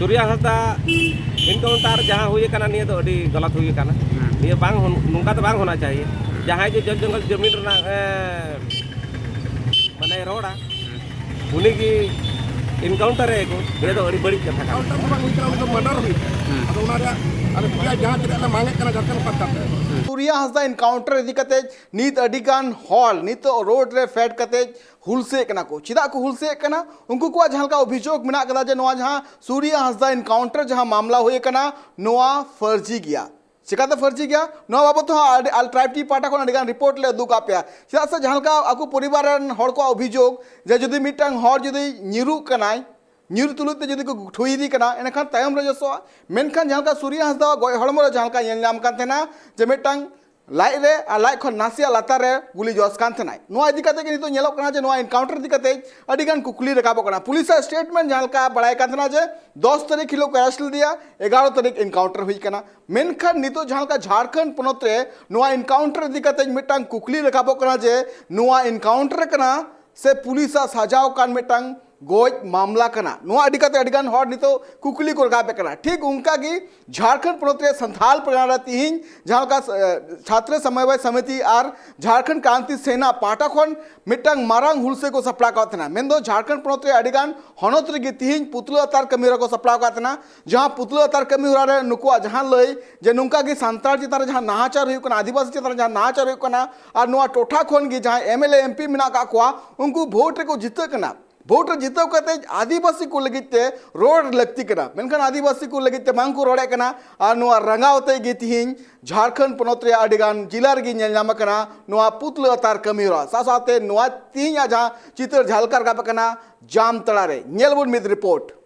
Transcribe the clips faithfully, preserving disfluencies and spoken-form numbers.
ᱥᱩᱨᱭᱟ ᱦᱟᱸᱥᱫᱟ ᱮᱱᱠᱟᱣᱩᱱᱴᱟᱨ ᱡᱟᱦᱟᱸ ᱦᱩᱭ ᱟᱠᱟᱱᱟ, ᱱᱤᱭᱟᱹ ᱫᱚ ᱟᱹᱰᱤ ᱜᱟᱞᱟᱛ ᱦᱩᱭ ᱟᱠᱟᱱᱟ᱾ ᱱᱤᱭᱟᱹ ᱵᱟᱝ ᱦᱚᱱ-, ᱱᱚᱝᱠᱟ ᱫᱚ ᱵᱟᱝ ᱦᱳᱱᱟ ᱪᱟᱦᱤᱭᱮ᱾ ᱡᱟᱦᱟᱸᱭ ᱡᱮ ᱡᱚᱞ ᱡᱚᱝᱜᱚᱞ ᱡᱚᱢᱤᱱ ᱨᱮᱱᱟᱜ, ᱮ, ᱢᱟᱱᱮ ᱨᱚᱲᱟ, ᱩᱱᱤ ᱜᱮ ᱮᱱᱠᱟᱣᱩᱱᱴᱟᱨ ᱮ ᱠᱚ, ᱱᱤᱭᱟᱹ ᱫᱚ ᱟᱹᱰᱤ ᱵᱟᱹᱲᱤᱡ ᱠᱟᱛᱷᱟ ᱠᱟᱱᱟ᱾ ᱮᱱᱠᱟᱣᱩᱱᱴᱟᱨ ᱫᱚ ᱵᱟᱝ ᱦᱩᱭ ᱠᱟᱱᱟ, ᱩᱱᱤ ᱫᱚ ᱢᱟᱨᱰᱟᱨ ᱦᱩᱭ ᱠᱟᱱᱟ᱾ ᱟᱫᱚ ᱚᱱᱟ ᱨᱮᱭᱟᱜ ᱟᱞᱮ ᱯᱩᱨᱟᱹ ᱡᱟᱦᱟᱸ ᱛᱤᱱᱟᱹᱜ ᱞᱮ ᱢᱟᱝ ᱮᱫ ᱠᱟᱱᱟ ᱡᱷᱟᱲᱠᱷᱚᱸᱰ ᱯᱟᱦᱴᱟ ᱛᱮ᱾ ᱥᱩᱨᱭᱟ ᱦᱟᱸᱥᱫᱟ ᱮᱱᱠᱟᱣᱩᱱᱴᱟᱨ ᱤᱫᱤ ᱠᱟᱛᱮ ᱱᱤᱛ ᱟᱹᱰᱤ ᱜᱟᱱ ᱦᱚᱲ ᱱᱤᱛᱚᱜ ᱨᱳᱰ ᱨᱮ ᱯᱷᱮᱰ ᱠᱟᱛᱮ ᱦᱩᱞᱥᱟᱹᱭᱮᱫ ᱠᱟᱱᱟ ᱠᱚ᱾ ᱪᱮᱫᱟᱜ ᱠᱚ ᱦᱩᱞᱥᱟᱹᱭᱮᱫ ᱠᱟᱱᱟ? ᱩᱱᱠᱩ ᱠᱚᱣᱟᱜ ᱡᱟᱦᱟᱸ ᱞᱮᱠᱟ ᱚᱵᱷᱤᱡᱳᱜᱽ ᱢᱮᱱᱟᱜ ᱠᱟᱫᱟ ᱡᱮ ᱱᱚᱣᱟ ᱡᱟᱦᱟᱸ ᱥᱩᱨᱭᱟ ᱦᱟᱸᱥᱫᱟ ᱮᱱᱠᱟᱣᱩᱱᱴᱟᱨ ᱡᱟᱦᱟᱸ ᱢᱟᱢᱞᱟ ᱦᱩᱭ ᱟᱠᱟᱱᱟ, ᱱᱚᱣᱟ ᱯᱷᱟᱹᱨᱡᱤ ᱜᱮᱭᱟ᱾ ᱪᱮᱠᱟᱛᱮ ᱯᱷᱟᱹᱨᱡᱤ ᱜᱮᱭᱟ? ᱱᱚᱣᱟ ᱵᱟᱵᱚᱛ ᱦᱚᱸ ᱟᱹᱰᱤ, ᱟᱞ ᱴᱨᱟᱭᱤᱵᱽ ᱴᱤ ᱯᱟᱦᱴᱟ ᱠᱷᱚᱱ ᱟᱹᱰᱤ ᱜᱟᱱ ᱨᱤᱯᱳᱨᱴ ᱞᱮ ᱩᱫᱩᱜ ᱟᱫ ᱯᱮᱭᱟ᱾ ᱪᱮᱫᱟᱜ ᱥᱮ ᱡᱟᱦᱟᱸ ᱞᱮᱠᱟ ᱟᱠᱚ ᱯᱚᱨᱤᱵᱟᱨ ᱨᱮᱱ ᱦᱚᱲ ᱠᱚᱣᱟᱜ ᱚᱵᱷᱤᱡᱳᱜᱽ ᱡᱮ ᱡᱩᱫᱤ ᱢᱤᱫᱴᱟᱝ ᱦᱚᱲ ᱡᱩᱫᱤ ᱧᱤᱨᱩᱜ ᱠᱟᱱᱟᱭ, ᱧᱤᱨ ᱛᱩᱞᱩᱡ ᱛᱮ ᱡᱩᱫᱤ ᱠᱚ ᱴᱷᱩᱭ ᱤᱫᱤ ᱠᱟᱱᱟ, ᱮᱱᱠᱷᱟᱱ ᱛᱟᱭᱚᱢ ᱨᱮ ᱡᱚᱥᱚᱜᱼᱟ᱾ ᱢᱮᱱᱠᱷᱟᱱ ᱡᱟᱦᱟᱸ ᱞᱮᱠᱟ ᱥᱩᱨᱭᱟ ᱦᱟᱸᱥᱫᱟᱣᱟᱜ ᱜᱚᱡ ᱦᱚᱲᱢᱚ ᱨᱮ ᱡᱟᱦᱟᱸ ᱞᱮᱠᱟ ᱧᱮᱞ ᱧᱟᱢ ᱠᱟᱱ ᱛᱟᱦᱮᱱᱟ ᱡᱮ ᱢᱤᱫᱴᱟᱝ ᱞᱟᱡ ᱨᱮ ᱟᱨ ᱞᱟᱡ ᱠᱷᱚᱱ ᱱᱟᱥᱮᱭᱟᱜ ᱞᱟᱛᱟᱨ ᱨᱮ ᱜᱩᱞᱤ ᱡᱚᱥ ᱠᱟᱱ ᱛᱟᱦᱮᱱᱟᱭ᱾ ᱱᱚᱣᱟ ᱤᱫᱤ ᱠᱟᱛᱮ ᱜᱮ ᱱᱤᱛᱚᱜ ᱧᱮᱞᱚᱜ ᱠᱟᱱᱟ ᱡᱮ ᱱᱚᱣᱟ ᱮᱱᱠᱟᱣᱩᱱᱴᱟᱨ ᱤᱫᱤ ᱠᱟᱛᱮ ᱟᱹᱰᱤ ᱜᱟᱱ ᱠᱩᱠᱞᱤ ᱨᱟᱠᱟᱵᱚᱜ ᱠᱟᱱᱟ᱾ ᱯᱩᱞᱤᱥᱟᱜ ᱥᱴᱮᱴᱢᱮᱱᱴ ᱡᱟᱦᱟᱸ ᱞᱮᱠᱟ ᱵᱟᱲᱟᱭ ᱠᱟᱱ ᱛᱟᱦᱮᱱᱟ ᱡᱮ ᱫᱚᱥ ᱛᱟᱹᱨᱤᱠᱷ ᱦᱤᱞᱳᱜ ᱠᱚ ᱟᱨᱮᱥᱴ ᱞᱮᱫᱮᱭᱟ, ᱮᱜᱟᱨᱚ ᱛᱟᱹᱨᱤᱠᱷ ᱮᱱᱠᱟᱣᱩᱱᱴᱟᱨ ᱦᱩᱭ ᱠᱟᱱᱟ᱾ ᱢᱮᱱᱠᱷᱟᱱ ᱱᱤᱛᱚᱜ ᱡᱟᱦᱟᱸ ᱞᱮᱠᱟ ᱡᱷᱟᱲᱠᱷᱚᱸᱰ ᱯᱚᱱᱚᱛ ᱨᱮ ᱱᱚᱣᱟ ᱮᱱᱠᱟᱣᱩᱱᱴᱟᱨ ᱤᱫᱤ ᱠᱟᱛᱮ ᱢᱤᱫᱴᱟᱝ ᱠᱩᱠᱞᱤ ᱨᱟᱠᱟᱵᱚᱜ ᱠᱟᱱᱟ ᱡᱮ ᱱᱚᱣᱟ ᱮᱱᱠᱟᱣᱩᱱᱴᱟᱨ ᱠᱟᱱᱟ ᱥᱮ ᱯᱩᱞᱤᱥᱟᱜ ᱥᱟᱡᱟᱣ ᱟᱠᱟᱱ ᱢᱤᱫᱴᱟᱝ ᱜᱚᱡ ᱢᱟᱢᱞᱟ ᱠᱟᱱᱟ? ᱱᱚᱣᱟ ᱤᱫᱤ ᱠᱟᱛᱮ ᱟᱹᱰᱤ ᱜᱟᱱ ᱦᱚᱲ ᱱᱤᱛᱚᱜ ᱠᱩᱠᱞᱤ ᱠᱚ ᱨᱟᱠᱟᱵᱮᱫ ᱠᱟᱱᱟ᱾ ᱴᱷᱤᱠ ᱚᱱᱠᱟ ᱜᱮ ᱡᱷᱟᱲᱠᱷᱚᱸᱰ ᱯᱚᱱᱚᱛ ᱨᱮ ᱥᱟᱱᱛᱷᱟᱞ ᱯᱟᱨᱜᱟᱱᱟ ᱨᱮ ᱛᱤᱦᱤᱧ ᱡᱟᱦᱟᱸ ᱞᱮᱠᱟ, ᱮ, ᱪᱷᱟᱛᱨᱚ ᱥᱚᱢᱚᱵᱟᱭ ᱥᱚᱢᱤᱛᱤ ᱟᱨ ᱡᱷᱟᱲᱠᱷᱚᱸᱰ ᱠᱨᱟᱱᱛᱤ ᱥᱮᱱᱟ ᱯᱟᱦᱴᱟ ᱠᱷᱚᱱ ᱢᱤᱫᱴᱟᱝ ᱢᱟᱨᱟᱝ ᱦᱩᱞᱥᱟᱹᱭ ᱠᱚ ᱥᱟᱯᱲᱟᱣ ᱟᱠᱟᱫ ᱛᱟᱦᱮᱱᱟ᱾ ᱢᱮᱱᱫᱚ ᱡᱷᱟᱲᱠᱷᱚᱸᱰ ᱯᱚᱱᱚᱛ ᱨᱮ ᱟᱹᱰᱤ ᱜᱟᱱ ᱦᱚᱱᱚᱛ ᱨᱮᱜᱮ ᱛᱤᱦᱤᱧ ᱯᱩᱛᱞᱟᱹ ᱟᱛᱟᱨ ᱠᱟᱹᱢᱤ ᱦᱚᱨᱟ ᱠᱚ ᱥᱟᱯᱲᱟᱣ ᱟᱠᱟᱫ ᱛᱟᱦᱮᱱᱟ᱾ ᱡᱟᱦᱟᱸ ᱯᱩᱛᱞᱟᱹ ᱟᱛᱟᱨ ᱠᱟᱹᱢᱤ ᱦᱚᱨᱟ ᱨᱮ ᱱᱩᱠᱩᱣᱟᱜ ᱡᱟᱦᱟᱸ ᱞᱟᱹᱭ ᱡᱮ ᱱᱚᱝᱠᱟ ᱜᱮ ᱥᱟᱱᱛᱟᱲ ᱪᱮᱛᱟᱱ ᱨᱮ ᱡᱟᱦᱟᱸ ᱱᱟᱦᱟᱪᱟᱨ ᱦᱩᱭᱩᱜ ᱠᱟᱱᱟ, ᱟᱹᱫᱤᱵᱟᱹᱥᱤ ᱪᱮᱛᱟᱱ ᱨᱮ ᱡᱟᱦᱟᱸ ᱱᱟᱦᱟᱪᱟᱨ ᱦᱩᱭᱩᱜ ᱠᱟᱱᱟ, ᱟᱨ ᱱᱚᱣᱟ ᱴᱚᱴᱷᱟ ᱠᱷᱚᱱ ᱜᱮ ᱡᱟᱦᱟᱸᱭ M L A, M P ᱢᱮᱱᱟᱜ ᱟᱠᱟᱫ ᱠᱚᱣᱟ, ᱩᱱᱠᱩ ᱵᱷᱳᱴ ᱨᱮᱠᱚ ᱡᱤᱛᱟᱹᱜ ᱠᱟᱱᱟ᱾ ᱵᱷᱳᱴ ᱨᱮ ᱡᱤᱛᱟᱹᱣ ᱠᱟᱛᱮ ᱟᱹᱫᱤᱵᱟᱹᱥᱤ ᱠᱚ ᱞᱟᱹᱜᱤᱫ ᱛᱮ ᱨᱚᱲ ᱞᱟᱹᱠᱛᱤ ᱠᱟᱱᱟ, ᱢᱮᱱᱠᱷᱟᱱ ᱟᱹᱫᱤᱵᱟᱹᱥᱤ ᱠᱚ ᱞᱟᱹᱜᱤᱫ ᱛᱮ ᱵᱟᱝ ᱠᱚ ᱨᱚᱲᱮᱫ ᱠᱟᱱᱟ᱾ ᱟᱨ ᱱᱚᱣᱟ ᱨᱟᱸᱜᱟᱣ ᱛᱮ ᱜᱮ ᱛᱤᱦᱤᱧ ᱡᱷᱟᱲᱠᱷᱚᱸᱰ ᱯᱚᱱᱚᱛ ᱨᱮᱭᱟᱜ ᱟᱹᱰᱤ ᱜᱟᱱ ᱡᱮᱞᱟ ᱨᱮᱜᱮ ᱧᱮᱞ ᱧᱟᱢ ᱟᱠᱟᱱᱟ ᱱᱚᱣᱟ ᱯᱩᱛᱞᱟᱹ ᱟᱛᱟᱨ ᱠᱟᱹᱢᱤ ᱦᱚᱨᱟ᱾ ᱥᱟᱶ ᱥᱟᱶᱛᱮ ᱱᱚᱣᱟ ᱛᱤᱦᱤᱧᱟᱜ ᱡᱟᱦᱟᱸ ᱪᱤᱛᱟᱹᱨ ᱡᱷᱟᱞᱠᱟᱣ ᱨᱟᱠᱟᱵ ᱟᱠᱟᱱᱟ ᱡᱟᱢᱛᱟᱲᱟ ᱨᱮ, ᱧᱮᱞ ᱵᱚᱱ ᱢᱤᱫ ᱨᱤᱯᱳᱨᱴ᱾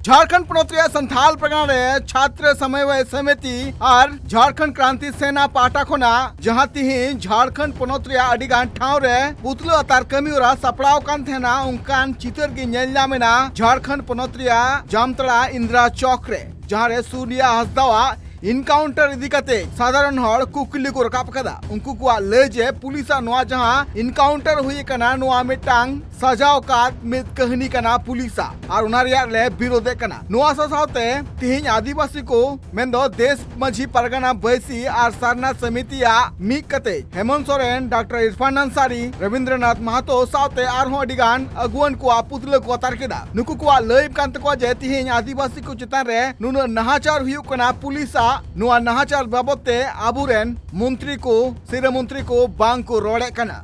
ᱡᱷᱟᱲᱠᱷᱚᱸᱰ ᱯᱚᱱᱚᱛ ᱨᱮᱭᱟᱜ ᱥᱟᱱᱛᱷᱟᱞ ᱯᱟᱨᱜᱟᱱᱟ ᱨᱮ ᱪᱷᱟᱛᱨᱚ ᱥᱚᱢᱚᱵᱟᱭ ᱥᱚᱢᱤᱛᱤ ᱟᱨ ᱡᱷᱟᱲᱠᱷᱚᱸᱰ ᱠᱨᱟᱱᱛᱤ ᱥᱮᱱᱟ ᱯᱟᱦᱴᱟ ᱠᱷᱚᱱᱟᱜ ᱡᱟᱦᱟᱸ ᱛᱤᱦᱤᱧ ᱡᱷᱟᱲᱠᱷᱚᱸᱰ ᱯᱚᱱᱚᱛ ᱨᱮᱭᱟᱜ ᱟᱹᱰᱤ ᱜᱟᱱ ᱴᱷᱟᱶ ᱨᱮ ᱯᱩᱛᱞᱟᱹ ᱟᱛᱟᱨ ᱠᱟᱹᱢᱤ ᱦᱚᱨᱟ ᱥᱟᱯᱲᱟᱣ ᱠᱟᱱ ᱛᱟᱦᱮᱱᱟ, ᱚᱱᱠᱟᱱ ᱪᱤᱛᱟᱹᱨ ᱜᱮ ᱧᱮᱞ ᱧᱟᱢ ᱮᱱᱟ ᱡᱷᱟᱲᱠᱷᱚᱸᱰ ᱯᱚᱱᱚᱛ ᱨᱮᱭᱟᱜ ᱡᱟᱢᱛᱟᱲᱟ ᱤᱱᱫᱨᱟ ᱪᱚᱠ ᱨᱮ, ᱡᱟᱦᱟᱸ ᱨᱮ ᱥᱩᱨᱭᱟ ᱦᱟᱸᱥᱫᱟᱣᱟᱜ ᱮᱱᱠᱟᱣᱩᱱᱴᱟᱨ ᱤᱫᱤ ᱠᱟᱛᱮ ᱥᱟᱫᱷᱟᱨᱚᱱ ᱦᱚᱲ ᱠᱩᱠᱞᱤ ᱠᱚ ᱨᱟᱠᱟᱵ ᱟᱠᱟᱫᱟ᱾ ᱩᱱᱠᱩ ᱠᱚᱣᱟᱜ ᱞᱟᱹᱭ ᱡᱮ ᱯᱩᱞᱤᱥᱟᱜ ᱱᱚᱣᱟ ᱡᱟᱦᱟᱸ ᱮᱱᱠᱟᱣᱩᱱᱴᱟᱨ ᱦᱩᱭ ᱟᱠᱟᱱᱟ, ᱱᱚᱣᱟ ᱢᱤᱫᱴᱟᱝ ᱥᱟᱡᱟᱣ ᱟᱠᱟᱫ ᱢᱤᱫ ᱠᱟᱹᱦᱱᱤ ᱠᱟᱱᱟ ᱯᱩᱞᱤᱥᱟᱜ, ᱟᱨ ᱚᱱᱟ ᱨᱮᱭᱟᱜ ᱞᱮ ᱵᱤᱨᱳᱫᱮᱫ ᱠᱟᱱᱟ᱾ ᱱᱚᱣᱟ ᱥᱟᱶ ᱥᱟᱶᱛᱮ ᱛᱤᱦᱤᱧ ᱟᱹᱫᱤᱵᱟᱹᱥᱤ ᱠᱚ, ᱢᱮᱱᱫᱚ ᱫᱮᱥ ᱢᱟᱹᱡᱷᱤ ᱯᱟᱨᱜᱟᱱᱟ ᱵᱟᱹᱭᱥᱤ ᱟᱨ ᱥᱟᱨᱱᱟ ᱥᱚᱢᱤᱛᱤᱭᱟᱜ ᱢᱤᱫ ᱠᱟᱛᱮ ᱦᱮᱢᱚᱱᱛ ᱥᱚᱨᱮᱱ, ᱰᱟᱠᱛᱟᱨ ᱤᱨᱯᱷᱟᱱ ᱟᱱᱥᱟᱨᱤ, ᱨᱚᱵᱤᱱᱫᱨᱚᱱᱟᱛᱷ ᱢᱟᱦᱟᱛᱚ ᱥᱟᱶᱛᱮ ᱟᱨᱦᱚᱸ ᱟᱹᱰᱤ ᱜᱟᱱ ᱟᱹᱜᱩᱣᱟᱹᱱ ᱠᱚᱣᱟᱜ ᱯᱩᱛᱞᱟᱹ ᱠᱚ ᱟᱛᱟᱨ ᱠᱮᱫᱟ᱾ ᱱᱩᱠᱩ ᱠᱚᱣᱟᱜ ᱞᱟᱹᱭ ᱠᱟᱱ ᱛᱟᱠᱚᱣᱟ ᱡᱮ ᱛᱤᱦᱤᱧ ᱟᱹᱫᱤᱵᱟᱹᱥᱤ ᱠᱚ ᱪᱮᱛᱟᱱ ᱨᱮ ᱱᱩᱱᱟᱹᱜ ᱱᱟᱦᱟᱪᱟᱨ ᱦᱩᱭᱩᱜ ᱠᱟᱱᱟ, ᱯᱩᱞᱤᱥᱟᱜ ᱱᱚᱣᱟ ᱱᱟᱦᱟᱪᱟᱨ ᱵᱟᱵᱚᱛ ᱛᱮ ᱟᱵᱚᱨᱮᱱ ᱢᱚᱱᱛᱨᱤ ᱠᱚ, ᱥᱤᱨᱟᱹ ᱢᱚᱱᱛᱨᱤ ᱠᱚ ᱵᱟᱝ ᱠᱚ ᱨᱚᱲᱮᱫ ᱠᱟᱱᱟ᱾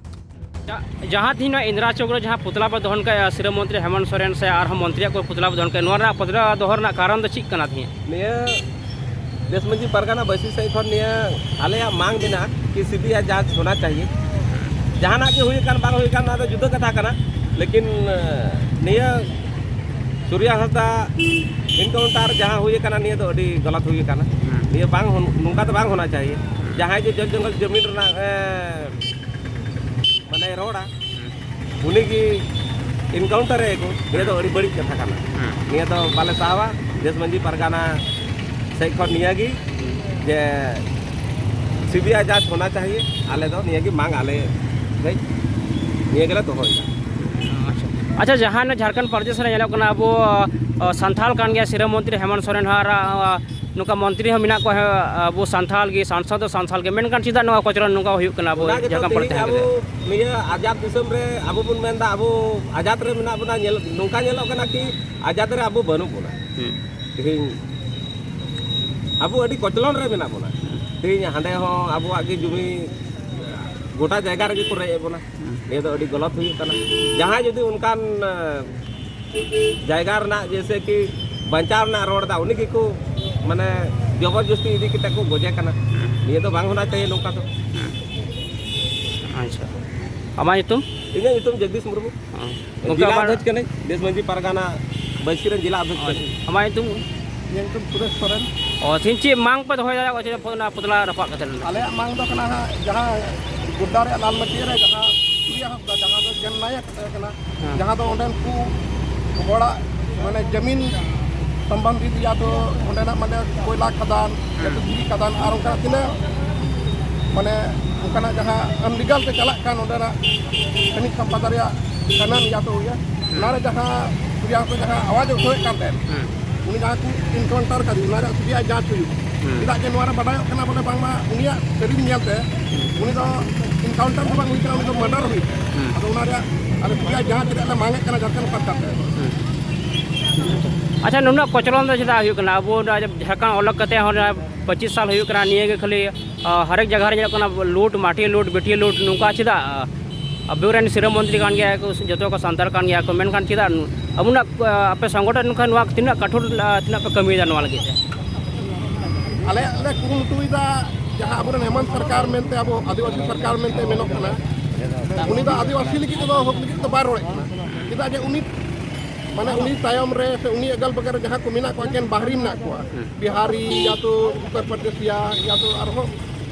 ᱡᱟ-, ᱡᱟᱦᱟᱸ ᱛᱤᱦᱤᱧ ᱱᱚᱣᱟ ᱤᱱᱫᱨᱟ ᱪᱚᱠ ᱨᱮ ᱡᱟᱦᱟᱸ ᱯᱩᱛᱞᱟ ᱯᱮ ᱫᱚᱦᱚᱱ ᱠᱟᱜᱼᱟ, ᱥᱤᱨᱟᱹ ᱢᱚᱱᱛᱨᱤ ᱦᱮᱢᱚᱱᱛ ᱥᱚᱨᱮᱱ ᱥᱮ ᱟᱨᱦᱚᱸ ᱢᱚᱱᱛᱨᱤᱭᱟᱜ ᱠᱚ ᱯᱩᱛᱞᱟ ᱯᱮ ᱫᱚᱦᱚᱱ ᱠᱟᱜᱼᱟ, ᱱᱚᱣᱟ ᱨᱮᱱᱟᱜ ᱯᱩᱛᱞᱟ ᱫᱚᱦᱚ ᱨᱮᱱᱟᱜ ᱠᱟᱨᱚᱱ ᱫᱚ ᱪᱮᱫ ᱠᱟᱱᱟ ᱛᱤᱦᱤᱧ? ᱱᱤᱭᱟᱹ ᱫᱮᱥ ᱢᱟᱹᱡᱷᱤ ᱯᱟᱨᱜᱟᱱᱟ ᱵᱟᱹᱭᱥᱤ ᱥᱮᱫ ᱠᱷᱚᱱ ᱱᱤᱭᱟᱹ ᱟᱞᱮᱭᱟᱜ ᱢᱟᱝ ᱢᱮᱱᱟᱜᱼᱟ ᱠᱤ ᱥᱤᱵᱤ ᱟᱭ ᱡᱟᱸᱪ ᱦᱳᱱᱟ ᱪᱟᱦᱤᱭᱮ᱾ ᱡᱟᱦᱟᱱᱟᱜ ᱜᱮ ᱦᱩᱭ ᱟᱠᱟᱱ ᱵᱟᱝ ᱦᱩᱭ ᱟᱠᱟᱱ, ᱚᱱᱟ ᱫᱚ ᱡᱩᱫᱟᱹ ᱠᱟᱛᱷᱟ ᱠᱟᱱᱟ, ᱞᱮᱠᱤᱱ, ᱮ, ᱱᱤᱭᱟᱹ ᱥᱩᱨᱭᱟ ᱦᱟᱸᱥᱫᱟ ᱮᱱᱠᱟᱣᱩᱱᱴᱟᱨ ᱡᱟᱦᱟᱸ ᱦᱩᱭ ᱟᱠᱟᱱᱟ, ᱱᱤᱭᱟᱹ ᱫᱚ ᱟᱹᱰᱤ ᱜᱟᱞᱟᱛ ᱦᱩᱭ ᱟᱠᱟᱱᱟ᱾ ᱦᱩᱸ᱾ ᱱᱤᱭᱟᱹ ᱵᱟᱝ ᱦᱩᱱ-, ᱱᱚᱝᱠᱟ ᱫᱚ ᱵᱟᱝ ᱦᱳᱱᱟ ᱪᱟᱦᱤᱭᱮ᱾ ᱦᱩᱸ᱾ ᱡᱟᱦᱟᱸᱭ ᱡᱮ ᱡᱚᱞ ᱡᱚᱝᱜᱚᱞ ᱡᱚᱢᱤᱱ ᱨᱮᱱᱟᱜ, ᱮ, ᱢᱟᱱᱮ ᱨᱚᱲᱟ, ᱦᱩᱸ᱾ ᱩᱱᱤ ᱜᱮ ᱮᱱᱠᱟᱣᱩᱱᱴᱟᱨ ᱮ ᱠᱚ, ᱱᱤᱭᱟᱹ ᱫᱚ ᱟᱹᱰᱤ ᱵᱟᱹᱲᱤᱡ ᱠᱟᱛᱷᱟ ᱠᱟᱱᱟ᱾ ᱦᱩᱸ᱾ ᱱᱤᱭᱟᱹ ᱫᱚ ᱵᱟᱞᱮ ᱥᱟᱦᱟᱣᱟ᱾ ᱫᱮᱥ ᱢᱟᱹᱡᱷᱤ ᱯᱟᱨᱜᱟᱱᱟ ᱥᱮᱫ ᱠᱷᱚᱱ ᱱᱤᱭᱟᱹ ᱜᱮ ᱡᱮ ᱥᱤᱵᱤ ᱟᱭ ᱡᱟᱸᱪ ᱦᱳᱱᱟ ᱪᱟᱦᱤᱭᱮ, ᱟᱞᱮ ᱫᱚ ᱱᱤᱭᱟᱹ ᱜᱮ ᱢᱟᱝ ᱟᱞᱮ ᱥᱮᱫ ᱱᱤᱭᱟᱹ ᱜᱮᱞᱮ ᱫᱚᱦᱚᱭᱮᱫᱟ᱾ ᱟᱪᱪᱷᱟ᱾ ᱟᱪᱪᱷᱟ, ᱡᱟᱦᱟᱸ ᱱᱚᱣᱟ ᱡᱷᱟᱲᱠᱷᱚᱸᱰ ᱯᱨᱚᱫᱮᱥ ᱨᱮ ᱧᱮᱞᱚᱜ ᱠᱟᱱᱟ, ᱟᱵᱚ, ᱟ, ᱥᱟᱱᱛᱷᱟᱞ ᱠᱟᱱ ᱜᱮᱭᱟ ᱥᱤᱨᱟᱹ ᱢᱚᱱᱛᱨᱤ ᱦᱮᱢᱚᱱᱛ ᱥᱚᱨᱮᱱ ᱦᱚᱸ, ᱟᱨ, ᱟ, ᱱᱚᱝᱠᱟ ᱢᱚᱱᱛᱨᱤ ᱦᱚᱸ ᱢᱮᱱᱟᱜ ᱠᱚᱣᱟ, ᱦᱮᱸ, ᱟᱵᱚ ᱥᱟᱱᱛᱷᱟᱞ ᱜᱮ, ᱥᱟᱝᱥᱚᱫ ᱫᱚ ᱥᱟᱱᱛᱷᱟᱞ ᱜᱮ, ᱢᱮᱱᱠᱷᱟᱱ ᱪᱮᱫᱟᱜ ᱱᱚᱣᱟ ᱠᱚᱪᱞᱚᱱ ᱱᱚᱝᱠᱟ ᱦᱩᱭᱩᱜ ᱠᱟᱱᱟ ᱟᱵᱚ ᱚᱱᱟ ᱜᱮᱛᱚ ᱡᱷᱟᱲᱠᱷᱚᱸᱰ ᱯᱚᱱᱚᱛ ᱛᱮᱦᱮᱧ ᱡᱟᱦᱟᱸ ᱟᱵᱚ ᱠᱟᱛᱮ? ᱱᱤᱭᱟᱹ ᱟᱡᱟᱫ ᱫᱤᱥᱚᱢ ᱨᱮ ᱟᱵᱚ ᱵᱚᱱ ᱢᱮᱱᱫᱟ, ᱟᱵᱚ ᱟᱡᱟᱫ ᱨᱮ ᱢᱮᱱᱟᱜ ᱵᱚᱱᱟ, ᱧᱮᱞ, ᱱᱚᱝᱠᱟ ᱧᱮᱞᱚᱜ ᱠᱟᱱᱟ ᱠᱤ ᱟᱡᱟᱫ ᱨᱮ ᱟᱵᱚ ᱵᱟᱹᱱᱩᱜ ᱵᱚᱱᱟ᱾ ᱦᱩᱸ᱾ ᱛᱮᱦᱮᱧ ᱟᱵᱚ ᱟᱹᱰᱤ ᱠᱚᱪᱞᱚᱱ ᱨᱮ ᱢᱮᱱᱟᱜ ᱵᱚᱱᱟ᱾ ᱛᱮᱦᱮᱧ ᱦᱟᱸᱰᱮ ᱦᱚᱸ ᱟᱵᱚᱣᱟᱜ ᱜᱮ ᱡᱩᱢᱤ ᱜᱚᱴᱟ ᱡᱟᱭᱜᱟ ᱨᱮᱜᱮ ᱠᱚ ᱨᱮᱡ ᱮᱫ ᱵᱚᱱᱟ᱾ ᱦᱩᱸ᱾ ᱱᱤᱭᱟᱹ ᱫᱚ ᱟᱹᱰᱤ ᱜᱚᱞᱚᱛ ᱦᱩᱭᱩᱜ ᱠᱟᱱᱟ᱾ ᱡᱟᱦᱟᱸᱭ ᱡᱩᱫᱤ ᱚᱱᱠᱟᱱ, ᱮ, ᱡᱟᱭᱜᱟ ᱨᱮᱱᱟᱜ ᱡᱮᱭᱥᱮ ᱠᱤ ᱵᱟᱧᱪᱟᱣ ᱨᱮᱱᱟᱜ ᱨᱚᱲ ᱮᱫᱟ, ᱩᱱᱤ ᱜᱮᱠᱚ ᱢᱟᱱᱮ ᱡᱚᱵᱚᱨᱡᱚᱥᱛᱤ ᱤᱫᱤ ᱠᱟᱛᱮ ᱠᱚ ᱜᱚᱡᱮ ᱠᱟᱱᱟ᱾ ᱦᱩᱸ᱾ ᱱᱤᱭᱟᱹ ᱫᱚ ᱵᱟᱝ ᱦᱳᱱᱟ ᱪᱟᱦᱤᱭᱮ ᱱᱚᱝᱠᱟ ᱫᱚ᱾ ᱦᱩᱸ᱾ ᱟᱪᱪᱷᱟ, ᱟᱢᱟᱜ ᱧᱩᱛᱩᱢ? ᱤᱧᱟᱹᱜ ᱧᱩᱛᱩᱢ ᱡᱚᱜᱽᱫᱤᱥ ᱢᱩᱨᱢᱩ᱾ ᱦᱚᱸ᱾ ᱜᱚᱢᱠᱮ, ᱡᱮᱞᱟ ᱟᱢᱟᱜ ᱟᱫᱷᱭᱚᱠᱷ ᱠᱟᱹᱱᱟᱹᱧ, ᱫᱮᱥ ᱢᱟᱹᱡᱷᱤ ᱯᱟᱨᱜᱟᱱᱟ ᱵᱟᱹᱭᱥᱤ ᱨᱮᱱ ᱡᱮᱞᱟ ᱟᱫᱷᱭᱚᱠᱷ ᱠᱟᱹᱱᱟᱹᱧ᱾ ᱟᱢᱟᱜ ᱧᱩᱛᱩᱢ? ᱤᱧᱟᱹᱜ ᱧᱩᱛᱩᱢ ᱥᱩᱨᱮᱥ ᱥᱚᱨᱮᱱ᱾ ᱚ, ᱛᱮᱦᱮᱧ ᱪᱮᱫ ᱢᱟᱝ ᱯᱮ ᱫᱚᱦᱚᱭᱮᱫᱟ ᱚᱱᱟ ᱯᱩᱛᱞᱟ ᱨᱟᱯᱟᱜ ᱠᱟᱛᱮ ᱱᱚᱰᱮ? ᱟᱞᱮᱭᱟᱜ ᱢᱟᱝ ᱫᱚ ᱠᱟᱱᱟ ᱦᱟᱸᱜ, ᱡᱟᱦᱟᱸ ᱜᱳᱰᱰᱟ ᱨᱮᱭᱟᱜ ᱞᱟᱞ ᱢᱟᱹᱴᱤᱭᱟᱹ ᱨᱮ ᱡᱟᱦᱟᱸ ᱥᱩᱨᱭᱟ ᱦᱟᱸᱥᱫᱟ, ᱡᱟᱦᱟᱸ ᱫᱚ ᱡᱮᱱ ᱱᱟᱭᱚᱠ ᱠᱟᱛᱷᱟ ᱠᱟᱱᱟ, ᱦᱮᱸ᱾ ᱡᱟᱦᱟᱸ ᱫᱚ ᱚᱸᱰᱮᱱ ᱠᱚ ᱦᱚᱲᱟᱜ ᱢᱟᱱᱮ ᱡᱟᱢᱤᱱ ᱥᱚᱢᱵᱚᱱᱫᱷᱤ ᱨᱮᱭᱟᱜ ᱫᱚ ᱚᱸᱰᱮᱱᱟᱜ ᱢᱟᱱᱮ ᱠᱚᱭᱞᱟ ᱠᱷᱟᱫᱟᱱ, ᱦᱮᱸ᱾ ᱫᱷᱤᱨᱤ ᱠᱷᱟᱫᱟᱱ ᱟᱨ ᱚᱱᱠᱟᱱᱟᱜ ᱛᱤᱱᱟᱹᱜ ᱢᱟᱱᱮ ᱚᱱᱠᱟᱱᱟᱜ ᱡᱟᱦᱟᱸ ᱟᱱᱞᱤᱜᱟᱞ ᱛᱮ ᱪᱟᱞᱟᱜ ᱠᱟᱱ ᱚᱸᱰᱮᱱᱟᱜ ᱠᱷᱟᱱᱤᱡ ᱥᱚᱢᱯᱚᱫ ᱨᱮᱭᱟᱜ ᱠᱟᱱᱟᱱ ᱭᱟ ᱛᱚ ᱦᱩᱭᱟ, ᱚᱱᱟ ᱨᱮ ᱡᱟᱦᱟᱸ ᱥᱩᱨᱭᱟ ᱦᱟᱸᱥᱫᱟ ᱡᱟᱦᱟᱸ ᱟᱣᱟᱡᱽ ᱮ ᱩᱴᱷᱟᱹᱣᱮᱫ ᱠᱟᱱ ᱛᱟᱦᱮᱸᱫ, ᱦᱩᱸ᱾ ᱩᱱᱤ ᱡᱟᱦᱟᱸ ᱠᱚ ᱮᱱᱠᱟᱣᱩᱱᱴᱟᱨ ᱠᱟᱫᱮ, ᱚᱱᱟ ᱨᱮᱭᱟᱜ ᱥᱩᱨᱭᱟ ᱡᱟᱸᱪ ᱦᱩᱭᱩᱜ᱾ ᱦᱩᱸ᱾ ᱪᱮᱫᱟᱜ ᱡᱮ ᱱᱚᱣᱟ ᱨᱮ ᱵᱟᱰᱟᱭᱚᱜ ᱠᱟᱱᱟ ᱵᱚᱞᱮ ᱵᱟᱝᱢᱟ ᱩᱱᱤᱭᱟᱜ ᱥᱟᱹᱨᱤ ᱧᱮᱞ ᱛᱮ ᱩᱱᱤ ᱫᱚ ᱮᱱᱠᱟᱣᱩᱱᱴᱟᱨ ᱫᱚ ᱵᱟᱝ ᱦᱩᱭ ᱠᱟᱱᱟ, ᱩᱱᱤ ᱫᱚ ᱢᱟᱨᱰᱟᱨ ᱦᱩᱭ ᱠᱟᱱᱟ᱾ ᱦᱩᱸ᱾ ᱟᱫᱚ ᱚᱱᱟ ᱨᱮᱭᱟᱜ ᱟᱞᱮ ᱥᱩᱨᱭᱟ ᱡᱟᱸᱪ ᱨᱮᱭᱟᱜ ᱞᱮ ᱢᱟᱝ ᱮᱫ ᱠᱟᱱᱟ ᱡᱷᱟᱲᱠᱷᱚᱸᱰ ᱥᱚᱨᱠᱟᱨ ᱴᱷᱮᱱ᱾ ᱦᱩᱸ᱾ ᱟᱪᱪᱷᱟ, ᱱᱩᱱᱟᱹᱜ ᱠᱚᱪᱞᱚᱱ ᱫᱚ ᱪᱮᱫᱟᱜ ᱦᱩᱭᱩᱜ ᱠᱟᱱᱟ? ᱟᱵᱚ ᱱᱚᱣᱟ ᱡᱷᱟᱲᱠᱷᱚᱸᱰ ᱚᱞᱚᱜ ᱠᱟᱛᱮ ᱦᱚᱸ ᱱᱚᱣᱟ ᱯᱚᱸᱪᱤᱥ ᱥᱟᱞ ᱦᱩᱭᱩᱜ ᱠᱟᱱᱟ, ᱱᱤᱭᱟᱹ ᱜᱮ ᱠᱷᱟᱹᱞᱤ, ᱟ, ᱦᱟᱨᱮᱠ ᱡᱟᱭᱜᱟ ᱨᱮ ᱧᱮᱞᱚᱜ ᱠᱟᱱᱟ ᱞᱩᱴ, ᱢᱟᱹᱴᱤ ᱞᱩᱴ, ᱵᱤᱴᱤ ᱞᱩᱴ, ᱱᱚᱝᱠᱟ ᱪᱮᱫᱟᱜ? ᱟᱵᱚᱨᱮᱱ ᱥᱤᱨᱟᱹ ᱢᱚᱱᱛᱨᱤ ᱠᱟᱱ ᱜᱮᱭᱟ ᱠᱚ, ᱡᱚᱛᱚ ᱠᱚ ᱥᱟᱱᱛᱟᱲ ᱠᱟᱱ ᱜᱮᱭᱟ ᱠᱚ, ᱢᱮᱱᱠᱷᱟᱱ ᱪᱮᱫᱟᱜ ᱟᱵᱚᱱᱟᱜ, ᱟ, ᱟᱯᱮ ᱥᱚᱝᱜᱚᱴᱷᱚᱱ ᱠᱷᱚᱱ ᱱᱚᱣᱟ ᱛᱤᱱᱟᱹᱜ ᱠᱟᱴᱷᱳᱨ, ᱟ, ᱛᱤᱱᱟᱹᱜ ᱯᱮ ᱠᱟᱹᱢᱤᱭᱮᱫᱟ ᱱᱚᱣᱟ ᱞᱟᱹᱜᱤᱫ ᱛᱮ? ᱟᱞᱮ ᱞᱮ ᱠᱩᱨᱩᱢᱩᱴᱩᱭᱮᱫᱟ, ᱡᱟᱦᱟᱸ ᱟᱵᱚᱨᱮᱱ ᱦᱮᱢᱚᱱᱛ ᱥᱚᱨᱠᱟᱨ ᱢᱮᱱᱛᱮ, ᱟᱵᱚ ᱟᱹᱫᱤᱵᱟᱹᱥᱤ ᱥᱚᱨᱠᱟᱨ ᱢᱮᱱᱛᱮ ᱢᱮᱱᱚᱜ ᱠᱟᱱᱟ, ᱩᱱᱤ ᱫᱚ ᱟᱹᱫᱤᱵᱟᱹᱥᱤ ᱞᱟᱹᱜᱤᱫ ᱛᱮᱫᱚ, ᱦᱚᱠ ᱞᱟᱹᱜᱤᱫ ᱫᱚ ᱵᱟᱭ ᱨᱚᱲᱮᱫ ᱠᱟᱱᱟ᱾ ᱪᱮᱫᱟᱜ ᱡᱮ ᱩᱱᱤ, ᱢᱟᱱᱮ, ᱩᱱᱤ ᱛᱟᱭᱚᱢ ᱨᱮ ᱥᱮ ᱩᱱᱤ ᱟᱜᱟᱞ ᱵᱟᱜᱟᱞ ᱨᱮ ᱡᱟᱦᱟᱸ ᱠᱚ ᱢᱮᱱᱟᱜ ᱠᱚᱣᱟ, ᱮᱠᱮᱱ ᱵᱟᱦᱨᱤ ᱢᱮᱱᱟᱜ ᱠᱚᱣᱟ, ᱦᱩᱸ᱾ ᱵᱤᱦᱟᱨᱤ ᱭᱟ ᱛᱚ ᱩᱛᱛᱚᱨ ᱯᱨᱚᱫᱮᱥᱤᱭᱟ ᱭᱟ ᱛᱚ ᱟᱨᱦᱚᱸ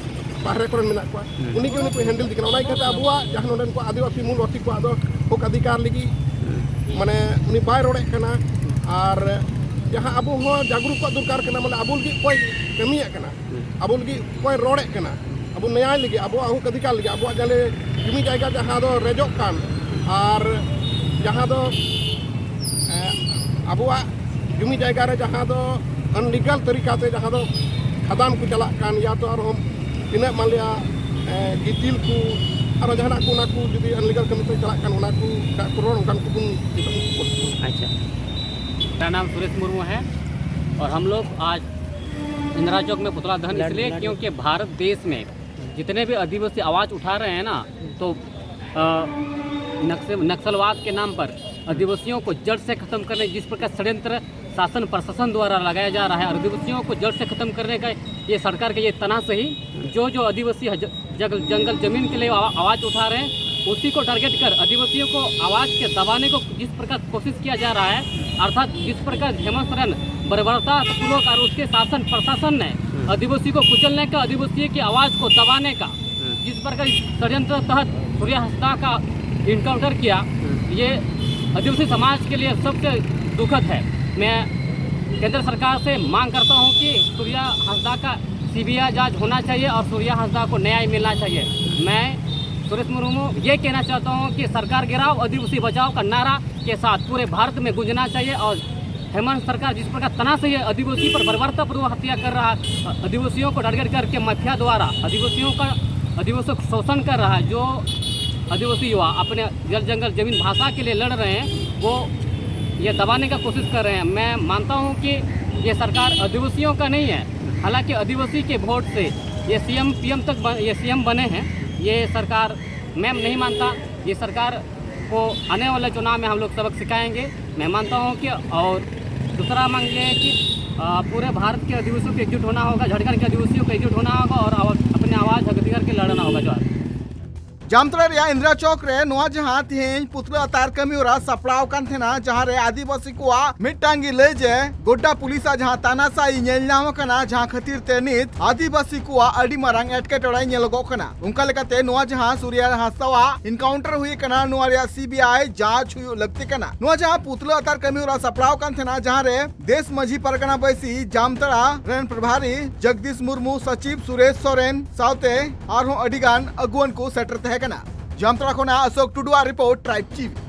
ᱵᱟᱦᱨᱮ ᱠᱚᱨᱮᱱ ᱢᱮᱱᱟᱜ ᱠᱚᱣᱟ, ᱦᱩᱸ᱾ ᱩᱱᱤ ᱜᱮ ᱩᱱᱤ ᱠᱚ ᱦᱮᱱᱰᱮᱞ ᱫᱮ ᱠᱟᱱᱟ᱾ ᱚᱱᱟ ᱤᱭᱠᱟᱹᱛᱮ ᱟᱵᱚᱣᱟᱜ ᱡᱟᱦᱟᱸ ᱱᱚᱰᱮᱱ ᱠᱚ ᱟᱹᱫᱤᱵᱟᱹᱥᱤ ᱢᱩᱞ ᱵᱟᱹᱥᱤ ᱠᱚᱣᱟᱜ ᱫᱚ ᱦᱚᱠ ᱚᱫᱷᱤᱠᱟᱨ ᱞᱟᱹᱜᱤᱫ, ᱦᱩᱸ᱾ ᱢᱟᱱᱮ, ᱩᱱᱤ ᱵᱟᱭ ᱨᱚᱲᱮᱫ ᱠᱟᱱᱟ᱾ ᱟᱨ ᱡᱟᱦᱟᱸ ᱟᱵᱚ ᱦᱚᱸ ᱡᱟᱜᱽᱨᱩᱠ ᱠᱚᱣᱟᱜ ᱫᱚᱨᱠᱟᱨ ᱠᱟᱱᱟ, ᱢᱟᱱᱮ, ᱟᱵᱚ ᱞᱟᱹᱜᱤᱫ ᱚᱠᱚᱭ ᱠᱟᱹᱢᱤᱭᱮᱫ ᱠᱟᱱᱟ, ᱦᱩᱸ᱾ ᱟᱵᱚ ᱞᱟᱹᱜᱤᱫ ᱚᱠᱚᱭ ᱨᱚᱲᱮᱫ ᱠᱟᱱᱟ, ᱟᱵᱚ ᱱᱮᱭᱟᱭ ᱞᱟᱹᱜᱤᱫ, ᱟᱵᱚᱣᱟᱜ ᱦᱚᱠ ᱚᱫᱷᱤᱠᱟᱨ ᱞᱟᱹᱜᱤᱫ, ᱟᱵᱚᱣᱟᱜ ᱡᱟᱦᱟᱸ ᱡᱩᱢᱤ ᱡᱟᱭᱜᱟ ᱡᱟᱦᱟᱸ ᱫᱚ ᱨᱮᱡᱚᱜ ᱠᱟᱱ, ᱟᱨ ᱡᱟᱦᱟᱸ ᱫᱚ, ᱮ, ᱟᱵᱚᱣᱟᱜ ᱡᱩᱢᱤ ᱡᱟᱭᱜᱟ ᱨᱮ ᱡᱟᱦᱟᱸ ᱫᱚ ᱟᱱᱞᱤᱜᱟᱞ ᱛᱟᱹᱨᱤᱠᱟ ᱛᱮ ᱡᱟᱦᱟᱸ ᱫᱚ ᱠᱷᱟᱫᱟᱱ ᱠᱚ ᱪᱟᱞᱟᱜ ᱠᱟᱱ, ᱭᱟ ᱛᱚ ᱟᱨᱦᱚᱸ ᱛᱤᱱᱟᱹᱜ ᱢᱟᱱᱞᱤᱭᱟ, ᱮ, ᱜᱤᱛᱤᱞ ᱠᱚ, ᱟᱨᱦᱚᱸ ᱡᱟᱦᱟᱱᱟᱜ ᱠᱚ, ᱚᱱᱟ ᱠᱚ ᱡᱩᱫᱤ ᱟᱱᱞᱤᱜᱟᱞ ᱠᱟᱹᱢᱤ ᱛᱮ ᱪᱟᱞᱟᱜ ᱠᱟᱱ, ᱚᱱᱟ ᱠᱚ ᱨᱚᱲ ᱚᱱᱠᱟᱱ ᱠᱚᱵᱚᱱ ᱱᱤᱛᱚᱜ ᱵᱚᱱ support ᱠᱚᱣᱟ᱾ ᱟᱪᱪᱷᱟ᱾ मेरा नाम सुरेश मुर्मू है और हम लोग आज इंदिरा चौक में पुतला दहन इसलिए क्योंकि भारत देश में जितने भी आदिवासी आवाज़ उठा रहे हैं ना, तो, अ, नक्स-, नक्सलवाद के नाम पर आदिवासियों को जड़ से ख़त्म करने जिस प्रकार षड्यंत्र शासन प्रशासन द्वारा लगाया जा रहा है, आदिवासियों को जड़ से ख़त्म करने का ये सरकार का ये तानाशाही, जो, जो आदिवासी हज-, जंगल, जंगल ज़मीन के लिए आवा-, आवाज़ उठा रहे हैं, उसी को टारगेट कर आदिवासियों को आवाज़ के दबाने को जिस प्रकार कोशिश किया जा रहा है, अर्थात जिस प्रकार हेमंत सोरेन बर्बरतापूर्वक और उसके शासन प्रशासन ने हम्म। आदिवासी को कुचलने का, आदिवासी की आवाज़ को दबाने का हम्म। जिस प्रकार इस षड्यंत्र तहत सूर्या हांसदा का इनकाउंटर किया, हम्म। ये आदिवासी समाज के लिए सबसे दुखद है। मैं केंद्र सरकार से मांग करता हूं कि सूर्या हांसदा का सीबीआई जांच होना चाहिए और सूर्या हांसदा को न्याय मिलना चाहिए। मैं सुरेश मुर्मू, ये कहना चाहता हूँ कि सरकार गिराओ, आदिवासी बचाओ का नारा के साथ पूरे भारत में गूंजना चाहिए। और हेमंत सरकार जिस प्रकार तानाशाही आदिवासी पर बर्बरतापूर्वक हत्या कर रहा है, आदिवासियों को टारगेट करके माफिया द्वारा आदिवासियों का, आदिवासियों का शोषण कर रहा है, जो आदिवासी युवा अपने जल जंगल जमीन भाषा के लिए लड़ रहे हैं, वो ये दबाने का कोशिश कर रहे हैं। मैं मानता हूँ कि ये सरकार आदिवासियों का नहीं है, हालांकि आदिवासी के वोट से ये सीएम पीएम तक बन, ये सीएम बने हैं। ये सरकार मैं नहीं मानता। ये सरकार को आने वाले चुनाव में हम लोग सबक सिखाएंगे। मैं मानता हूँ कि, और दूसरा मांग ये है कि अ, पूरे भारत के आदिवासियों को एकजुट होना होगा, झारखंड के आदिवासियों को एकजुट होना होगा और आवा-, अपने आवाज़ हक अधिकार के लड़ना होगा। जोहार। ᱡᱟᱢᱛᱟᱲᱟ ᱨᱮᱭᱟᱜ ᱤᱱᱫᱤᱨᱟ ᱪᱚᱠ ᱨᱮ ᱱᱚᱣᱟ ᱡᱟᱦᱟᱸ ᱛᱮᱦᱮᱧ ᱯᱩᱛᱞᱟᱹ ᱟᱛᱟᱨ ᱠᱟᱹᱢᱤ ᱦᱚᱨᱟ ᱥᱟᱯᱲᱟᱣ ᱟᱠᱟᱱ ᱛᱟᱦᱮᱱᱟ, ᱡᱟᱦᱟᱸ ᱨᱮ ᱟᱹᱫᱤᱵᱟᱹᱥᱤ ᱠᱚᱣᱟᱜ ᱢᱤᱫᱴᱟᱝ ᱜᱮ ᱞᱟᱹᱭ ᱡᱮ ᱜᱚᱰᱰᱟ ᱯᱩᱞᱤᱥ ᱟᱜ ᱡᱟᱦᱟᱸ ᱛᱟᱱᱟᱥᱟᱭᱤ ᱧᱮᱞ ᱧᱟᱢ ᱟᱠᱟᱱᱟ, ᱡᱟᱦᱟᱸ ᱠᱷᱟᱹᱛᱤᱨ ᱛᱮ ᱱᱤᱛ ᱟᱹᱫᱤᱵᱟᱹᱥᱤ ᱠᱚᱣᱟᱜ ᱟᱹᱰᱤ ᱢᱟᱨᱟᱝ ᱮᱴᱠᱮᱴᱚᱬᱮ ᱧᱮᱞᱚᱜᱚᱜ ᱠᱟᱱᱟ᱾ ᱚᱱᱠᱟ ᱞᱮᱠᱟᱛᱮ ᱱᱚᱣᱟ ᱡᱟᱦᱟᱸ ᱥᱩᱨᱭᱟ ᱦᱟᱸᱥᱫᱟᱣᱟᱜ ᱤᱱᱠᱟᱣᱩᱱᱴᱟᱨ ᱦᱩᱭ ᱟᱠᱟᱱᱟ, ᱱᱚᱣᱟ ᱨᱮᱭᱟᱜ ᱥᱤᱵᱤᱟᱭ ᱡᱟᱸᱪ ᱦᱩᱭᱩᱜ ᱞᱟᱹᱠᱛᱤ ᱠᱟᱱᱟ᱾ ᱱᱚᱣᱟ ᱡᱟᱦᱟᱸ ᱯᱩᱛᱞᱟᱹ ᱟᱛᱟᱨ ᱠᱟᱹᱢᱤ ᱦᱚᱨᱟ ᱥᱟᱯᱲᱟᱣ ᱟᱠᱟᱱ ᱛᱟᱦᱮᱱᱟ, ᱡᱟᱦᱟᱸ ᱨᱮ ᱫᱮᱥ ᱢᱟᱹᱡᱷᱤ ᱯᱟᱨᱜᱟᱱᱟ ᱵᱟᱹᱭᱥᱤ ᱡᱟᱢᱛᱟᱲᱟ ᱨᱮᱱ ᱯᱨᱚᱵᱷᱟᱨᱤ ᱡᱚᱜᱽᱫᱤᱥ ᱢᱩᱨᱢᱩ, ᱥᱚᱪᱤᱵᱽ ᱥᱩᱨᱮᱥ ᱥᱚᱨᱮᱱ ᱥᱟᱶᱛᱮ ᱟᱨᱦᱚᱸ ᱟᱹᱰᱤ ᱜᱟᱱ ᱟᱹᱜᱩᱣᱟᱹᱱ ᱠᱚ ᱥᱮᱴᱮᱨ ᱛᱟᱦᱮᱸ ᱠᱟᱱᱟ᱾ ᱡᱟᱢᱛᱟᱲᱟ ᱠᱷᱚᱱᱟᱜ ᱚᱥᱳᱠ ᱴᱩᱰᱩᱣᱟᱜ ᱨᱤᱯᱳᱨᱴ, ᱴᱨᱟᱭᱤᱵᱽ ᱴᱤᱵᱷᱤ᱾